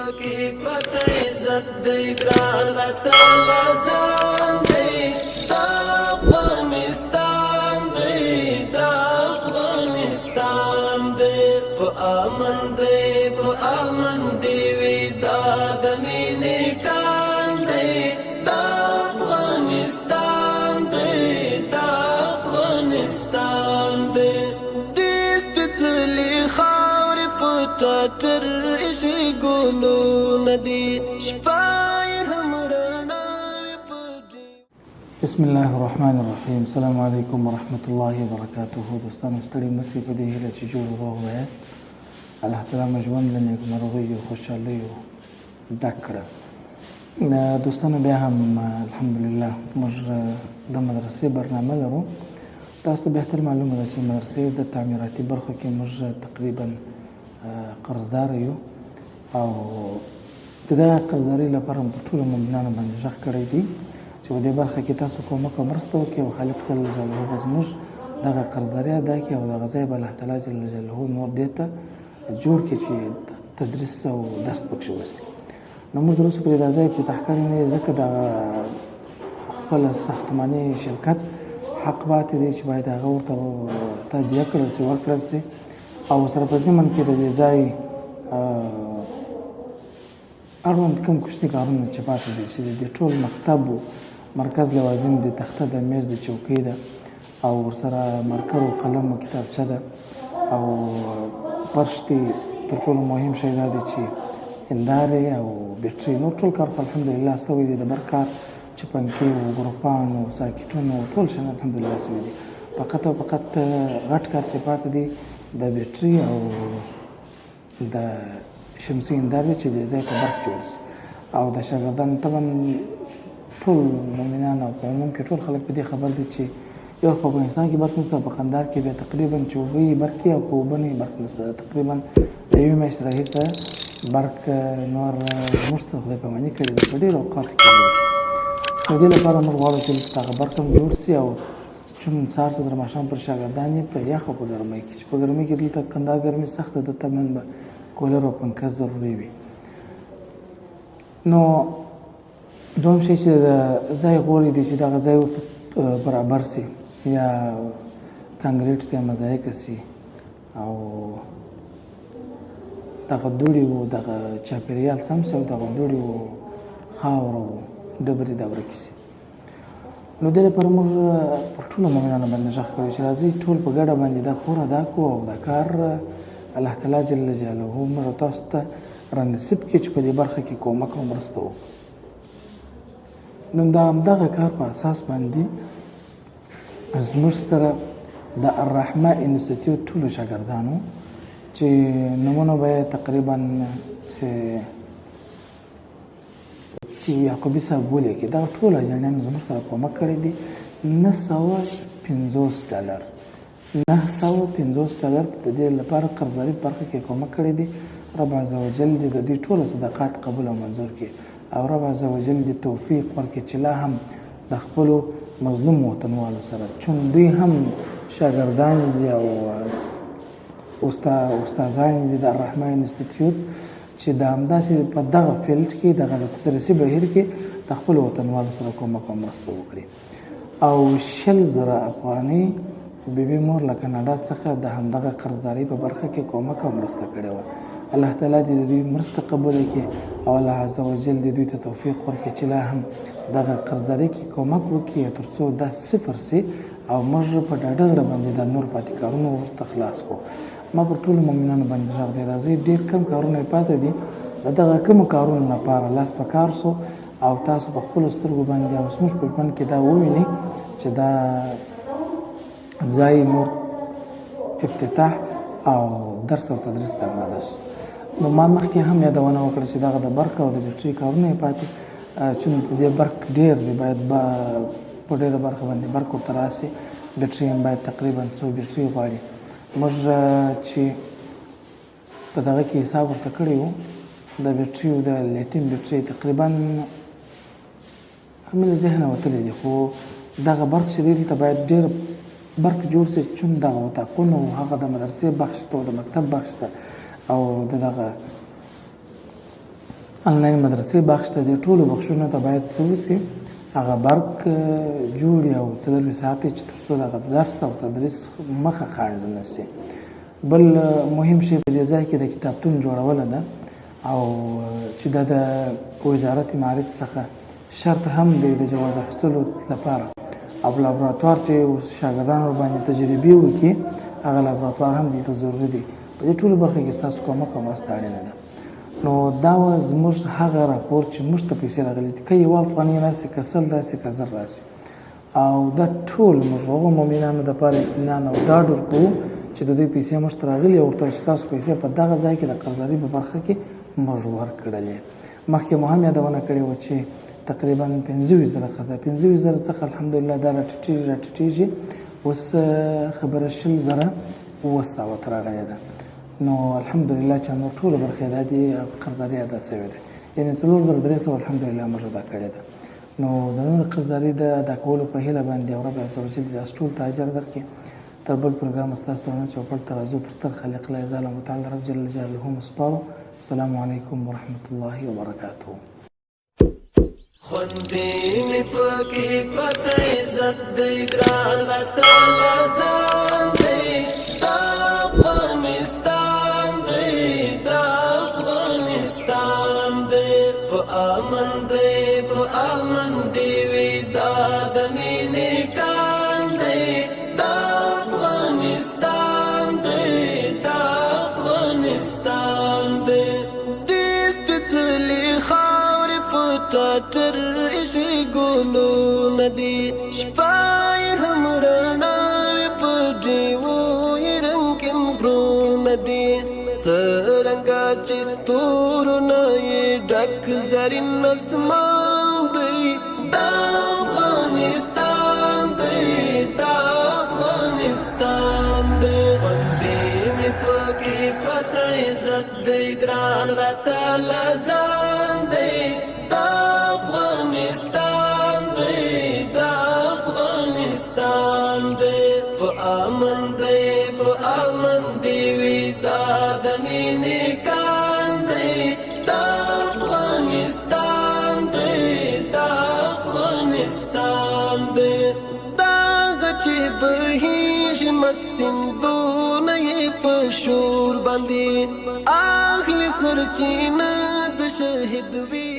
پکې پته عزت دی، ګران راته لا ځان دی، دا افغانستان دی، دا افغانستان دی. په امن دی، په امن دی وي، دا د مینې کان دی، دا افغانستان دی، دا افغانستان دی. دې سپېڅلې خاورې په ټټر ایښي ګلونه دي، شپه یې هم رڼا وي په بسم الله الرحمن الرحیم. السلام علیکم ورحمت الله وبرکاته. دوستانو، ستړي مه په دې هیله چې جوړ روغ یاست. الله تعالی مو ژوند له نیکمرغیو، خوشحالیو ډک کړه. دوستانو، بیا هم الحمدلله موږ د مدرسې برنامه لرو. تاسو ته بهتر معلومه ده چې مدرسې د تعمیراتي برخو کې موږ تقریبا قرضدار یو، او د دغه قرضدارۍ لپاره په ټولو مؤمنانو باندې غږ کړی دی چې په دې برخه کې تاسو کومک او مرسته وکړئ، او خالق جل جلاله به زموږ دغه قرضداري ادا کړي، او دغه ځای به الله تعالی جل جلاله نور دې ته جوړ کړي چې تدریس او درس پکښې وشي. نو موږ تر اوسه پورې دا ځای افتتاح کړی نه دی، ځکه دغه خپل ساختماني شرکت حق پاتې دی چې باید هغه ورته تادیه کړل شي، ورکړل شي، او سره په ضمن کې د دې ځای اړوند کوم کوچني کارونه چې پاتې دي، چې د دې ټول مکتب و مرکز لوازم دي، تخته ده، میز د چوکۍ ده، او ورسره مرکر او قلم او کتابچه ده او فرش دی. تر ټولو مهم شی دا دی چې هندارې او بیټري. نور ټول کار خو الحمدلله سوی دی، د برق کار چې پنکې او ګروپان او ساکټونه او ټول شیان الحمدلله سوي دي. فقط او فقط غټ کار چې پاتې دی د بیټري او د شمسي هندارې چې د ځای په برق جوړ سي. او د شاګردانو طبعا ټول مؤمنان او په عموم کې ټول خلک په دې خبر دي چې یو په افغانستان کې برق نشته، په قندهار کې بیا تقریبا چې اوبه یې برق او که اوبه نه برق نشته. تقریبا د یوې میاشتې راهیسه برق نور موږ ته خدای پاماني کړې ده په ډېرو اوقاتو کې. نو دې لپاره موږ غواړو چې دلته هغه برق هم جوړ سي، او چون سهار څخه تر ماښام پر شاګردان یې په یخ او په ګرمۍ کې، چې په ګرمۍ کې دلته کندهار ګرمي سخته ده، طبعا به کولر او پنکه ضروري وي. نو دوم شی چې د ځای غوړي دي چې دغه ځای ورته برابر سي، یا کانګریټ سي، مزایک سي، او دغه دوړي و دغه چاپیریال سم سي، او دغه دوړي و خاوره و ډبرې دا ورکې سي. نو دې لپاره موږ پر ټولو مؤمنانو باندې غږ کړی چې راځئ ټول په ګډه باندې دا پور ادا کړو، او دا کار الله تعالی جل جلاله موږ تاسو ته را نصیب کړي چې په دې برخه کې کومک او مرسته وکړو. نو دا همدغه کار په اساس باندې زموږ سره د الرحمه انسټیټیوټ ټولو شاګردانو چې نومونه به یې تقریبا چې یعقوبي صاحب ولیکي، دغه ټول اجنډیانو زموږ سره کومک کړی دی. 950 ډالر، 950 ډالر د دې لپاره قرضداري په برخه کې کومک کړی دی. رب عز وجل دې د دوی ټولو صدقات قبول او منظور کړي، او رب عز وجل دې توفیق ورکړي چې لا هم د خپلو مظلومو وطنوالو سره، چون دوی هم شاګردان دي او استادان دي د الرحمن انسټیټیوټ، چې د همداسې په دغه فیلډ کې، دغه د تدریسي بهیر کې د خپلو وطنوالو سره کومک او مرسته وکړي. او 20,000 افغانۍ بیبي مور له کاناډا څخه د همدغه قرضدارۍ په برخه کې کومک او مرسته کړې وه. الله تعالی دې د دوی مرسته قبوله کړي، او الله عز وجل دې دوی ته توفیق ورکړي چې لا هم دغه قرضدارۍ کې کومک وکړي، تر څو دا صفر سي او موږ په ډاډه زړه باندې دا نور پاتې کارونه ورته خلاص کړو. ما پر ټولو مؤمنانو باندې غږ دی، راځئ، ډېر کم کارونه یې پاتې دي، د دغه کمو کارونو لپاره لاس په کار سو، او تاسو په خپلو سترګو باندې او زموږ په ژوند کې دا ووینئ چې دا ځای نور افتتاح او درس او تدریس ته آماده سو. نو ما مخکې هم یادونه وکړه چې دغه د برق او د بیټري کارونه یې پاتې، چون د دې برق ډېر دی، باید په ډېره برخه باندې برق ورته راسي. بیټري هم باید تقریبا څو بیټري غواړي. موږ چې په دغه کې حساب ورته کړی وو د بیټریو، د لیتیم بیټري تقریبا مې له ذهنه وتلې دي، خو دغه برق چې دی دلته باید ډېر برق جوړ سي، چون دغه اتاقونو هغه د مدرسې بخش ته او د مکتب بخش ته او د دغه انلاین مدرسې بخش ته، دې ټولو بخشونو ته باید څه وسي، هغه برق جوړ او 24 ساعته چې تر څو دغه درس او تدریس مخه خنډ نه سي. بل مهم شی په دې ځای کې د کتابتون جوړونه ده او چې دا د وزارت معارف څخه شرط هم دی د جواز اخیستلو لپاره، او لابراتوار چې اوس شاګردان ورباندې تجربې وکړي هغه لابراتوار هم دلته ضروري دی. په دې ټولو برخه کې ستاسو کومک او مرسته اړینه ده. نو دا وه زموږ هغه راپور چې موږ ته پیسې راغلي دي، که یوه افغانۍ راسي، که 100 راسي، که 1000 راسي، او دا ټول موږ هغو مؤمنانو دپاره اطمینان او ډاډ ورکوو چې د دوی پیسې موږ ته راغلي او ورته چې ستاسو پیسې په دغه ځای کې د قرضداري په برخه کې موږ ورکړلې. مخکې مو هم یادونه کړې وه چې تقریبا 25,000 قرضه، 25,000 څخه الحمدلله دا راټیټېږي، اوس خبره 20,700 ته راغلې ده. نو الحمدلله چې نور ټوله برخه ادا دي، قرضداري ادا شوې ده، یعنې 4300 الحمدلله موږ ادا کړې ده. نو د نور قرضداري د ادا کولو په هیله باندې او رب عز وجل دې تاسو ټول ته اجر درکړي. تر بل پروګرام ستاسو درنو چوپړ ته راځو. پر ستر خالق لا یزال متعال رب جل جلاله مو سپارو. السلام علیکم ورحمت الله وبرکاته. خوندې مې پکې پته عزت دی ګران راته لا ځان دی، دا افغانستان دی، دا افغانستان دی، په امن دی، په امن دی وي، دا د مینې کان دی، دا افغانستان دی، دا افغانستان دی. دې سپېڅلې خاورې په ټټر ایښي ګلونه دي، شپه یې هم رڼا وي، په ډېوو یې رنګین غرونه دي، څرنګه چې ستورو نه یې ډک زرین اسمان دی، دا افغانستان دی، دا افغانستان دی. خوندې مې پکې پته عزت دی ګران راته لا ځان دی، دا افغانستان دی، دا افغانستان دی، په امن دی، په امن دی وي، دا د مینې کان دی، دا افغانستان دی، دا افغانستان دی. دا چې بهیږي مسندونه یې په شور باندې اخلي سرچینه د شهید وي.